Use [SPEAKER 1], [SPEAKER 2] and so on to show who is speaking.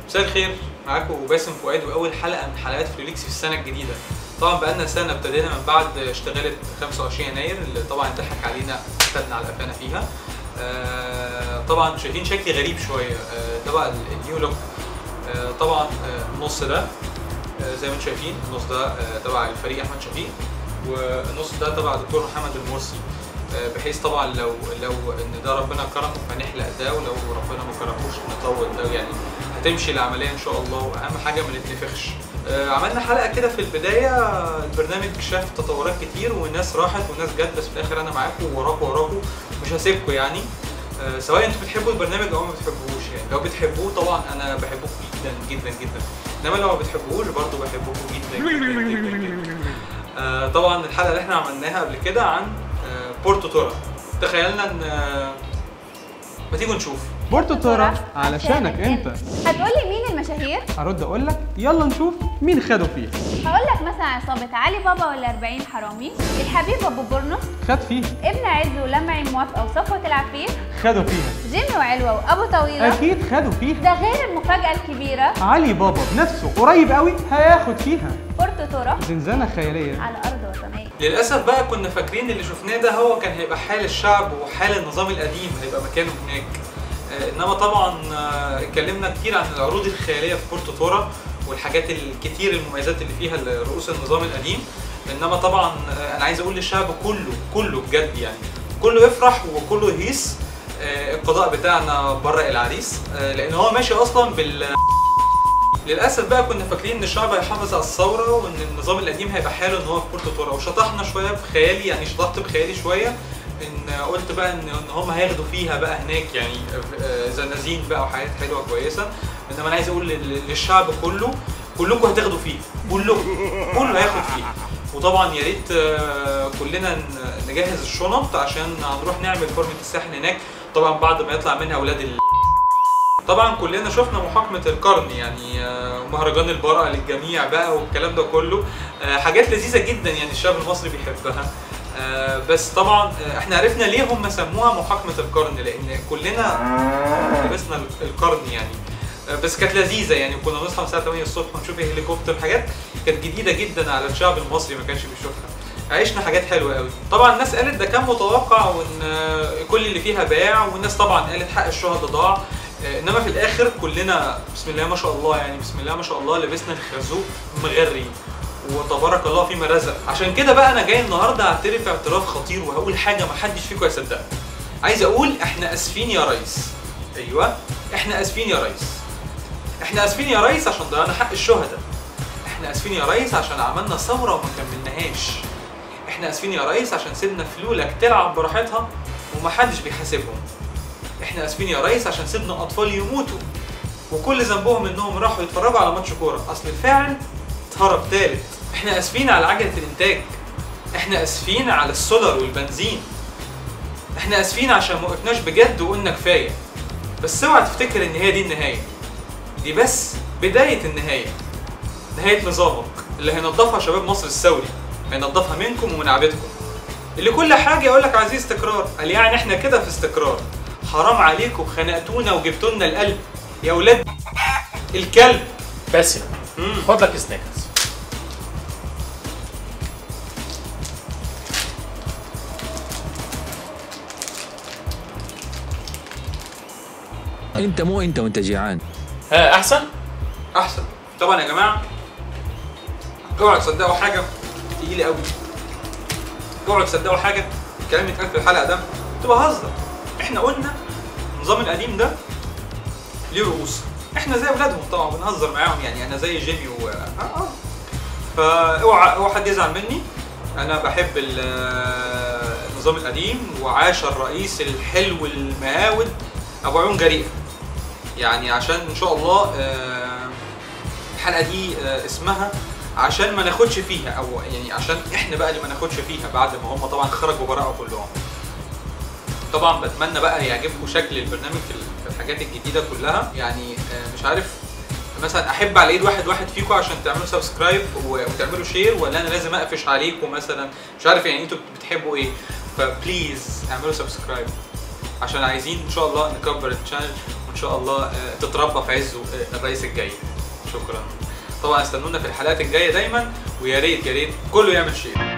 [SPEAKER 1] مساء الخير، معاكم باسم فؤاد واول حلقة من حلقات فلوليكس في السنة الجديدة. طبعا بقالنا سنة ابتدينا من بعد اشتغلت 25 يناير اللي طبعا اتضحك علينا، خدنا على قفانا فيها. طبعا شايفين شكلي غريب شوية، ده بقى ال new look. طبعا النص ده زي ما انتم شايفين، النص ده تبع الفريق احمد شفيق، والنص ده تبع دكتور محمد المرسي، بحيث طبعا لو ان ده ربنا كرمه فنحلق ده، ولو ربنا ما كرموش نطول ده، يعني هتمشي العملية ان شاء الله. واهم حاجة ما نتنفخش. عملنا حلقة كده في البداية، البرنامج شاف تطورات كتير والناس راحت وناس جت، بس في الاخر انا معاكم ووراكم وراكم، مش هسيبكم يعني. سواء انتوا بتحبوا البرنامج او ما بتحبوهوش، يعني لو بتحبوه طبعا انا بحبكم جدا جدا جدا، انما لو ما بتحبوهوش برضه بحبكم جدا جدا جدا جدا. طبعا الحلقة اللي احنا عملناها قبل كده عن بورتو تورا، تخيلنا ان ما تيجوا نشوف بورتو تورا علشانك انت.
[SPEAKER 2] هتقولي مين المشاهير؟
[SPEAKER 1] هرد اقول لك يلا نشوف مين خدوا فيه.
[SPEAKER 2] هقول لك مثلا عصابة علي بابا ولا 40 حرامي، الحبيب ابو بورنوس
[SPEAKER 1] خد فيه، ابن
[SPEAKER 2] عز ولمعي موافقة وصفوة العفيف
[SPEAKER 1] خدوا فيها،
[SPEAKER 2] جيمي وعلوه وابو طويلة
[SPEAKER 1] اكيد خدوا فيها،
[SPEAKER 2] ده غير المفاجاة الكبيرة
[SPEAKER 1] علي بابا بنفسه قريب قوي هياخد فيها.
[SPEAKER 2] بورتو تورا
[SPEAKER 1] زنزانة خيالية
[SPEAKER 2] على ارض وطنية.
[SPEAKER 1] للاسف بقى كنا فاكرين اللي شفناه ده هو كان هيبقى حال الشعب وحال النظام القديم، هيبقى مكانه هناك. انما طبعا اتكلمنا كتير عن العروض الخيالية في بورتو تورا والحاجات الكتير المميزات اللي فيها لرؤوس النظام القديم. انما طبعا انا عايز اقول للشعب كله كله بجد، يعني كله يفرح وكله يهيص. القضاء بتاعنا برق العريس، لان هو ماشي اصلا بال للاسف بقى كنا فاكرين ان الشعب هيحافظ على الثورة وان النظام القديم هيبقى حاله ان هو في بورتو تورا، وشطحنا شوية بخيالي، يعني شطحت بخيالي شوية ان قلت بقى ان هم هياخدوا فيها بقى هناك، يعني زنازين بقى وحاجات حلوة كويسة. انما انا عايز اقول للشعب كله، كلكم هتاخدوا فيه، كلكم كله هياخد فيه. وطبعا يا ريت كلنا نجهز الشنط عشان هنروح نعمل فورمه الساحل هناك، طبعا بعد ما يطلع منها اولاد طبعا كلنا شفنا محاكمة القرن، يعني مهرجان البراءة للجميع بقى والكلام ده كله، حاجات لذيذة جدا يعني الشعب المصري بيحبها. بس طبعا احنا عرفنا ليه هم سموها محاكمة القرن، لان كلنا لبسنا القرن يعني. بس كانت لذيذة يعني، كنا بنصحى الساعة 8 الصبح ونشوف هليكوبتر، حاجات كانت جديدة جدا على الشعب المصري ما كانش بيشوفها. عشنا حاجات حلوة قوي. طبعا الناس قالت ده كان متوقع وان كل اللي فيها باع، والناس طبعا قالت حق الشهداء ضاع. انما في الاخر كلنا بسم الله ما شاء الله، يعني بسم الله ما شاء الله لبسنا الخازوق مغري وتبارك الله فيما رزق. عشان كده بقى انا جاي النهارده اعترف اعتراف خطير وهقول حاجة ما حدش فيكم هيصدقها. عايز اقول احنا اسفين يا ريس. ايوه احنا اسفين يا ريس. احنا اسفين يا ريس عشان ضيعنا حق الشهداء. احنا اسفين يا ريس عشان عملنا ثورة وما كملناهاش. احنا اسفين يا ريس عشان سيبنا فلولك تلعب براحتها ومحدش بيحاسبهم. احنا اسفين يا ريس عشان سيبنا اطفال يموتوا وكل ذنبهم انهم راحوا يتفرجوا على ماتش كورة، اصل الفاعل اتهرب تالت. احنا اسفين على عجله الانتاج. احنا اسفين على السولر والبنزين. احنا اسفين عشان ما وقفناش بجد وقلنا كفاية. بس اوعى تفتكر ان هي دي النهاية، دي بس بداية النهاية. نهاية نظامك اللي هينضفها شباب مصر الثوري، هينضفها منكم ومن عبيدكم اللي كل حاجة يقول لك عايزين استقرار. قال يعني احنا كده في استقرار؟ حرام عليكم، خنقتونا وجبتولنا القلب يا ولاد الكلب.
[SPEAKER 3] باسم خد لك سناكس.
[SPEAKER 4] انت مو انت وانت جيعان.
[SPEAKER 3] ها احسن؟
[SPEAKER 1] احسن طبعا يا جماعة. اوعوا تصدقوا حاجة تقيلة قوي، اوعوا تصدقوا حاجة الكلام اللي اتقال في الحلقة ده كنت بهزر. احنا قلنا النظام القديم ده ليه رؤوس، احنا زي اولادهم طبعا بنهزر معاهم، يعني انا زي جيمي و فاوعى اوعى حد يزعل مني. انا بحب النظام القديم وعاش الرئيس الحلو المهاود ابو عيون جريئة، يعني عشان ان شاء الله الحلقة دي اسمها عشان ما ناخدش فيها، او يعني عشان احنا بقى اللي ما ناخدش فيها بعد ما هم طبعا خرجوا براءه كلهم. طبعا بتمنى بقى يعجبكم شكل البرنامج في الحاجات الجديدة كلها، يعني مش عارف مثلا احب على ايد واحد واحد فيكم عشان تعملوا subscribe وتعملوا share، ولا انا لازم اقفش عليكم مثلا؟ مش عارف يعني انتوا بتحبوا ايه. ف please اعملوا subscribe عشان عايزين ان شاء الله نكبر ال channel. وان شاء الله تتربى في عزه الرئيس الجاي. شكرا. طبعا استنونا في الحلقات الجاية دايما، ويا ريت يا ريت كله يعمل share.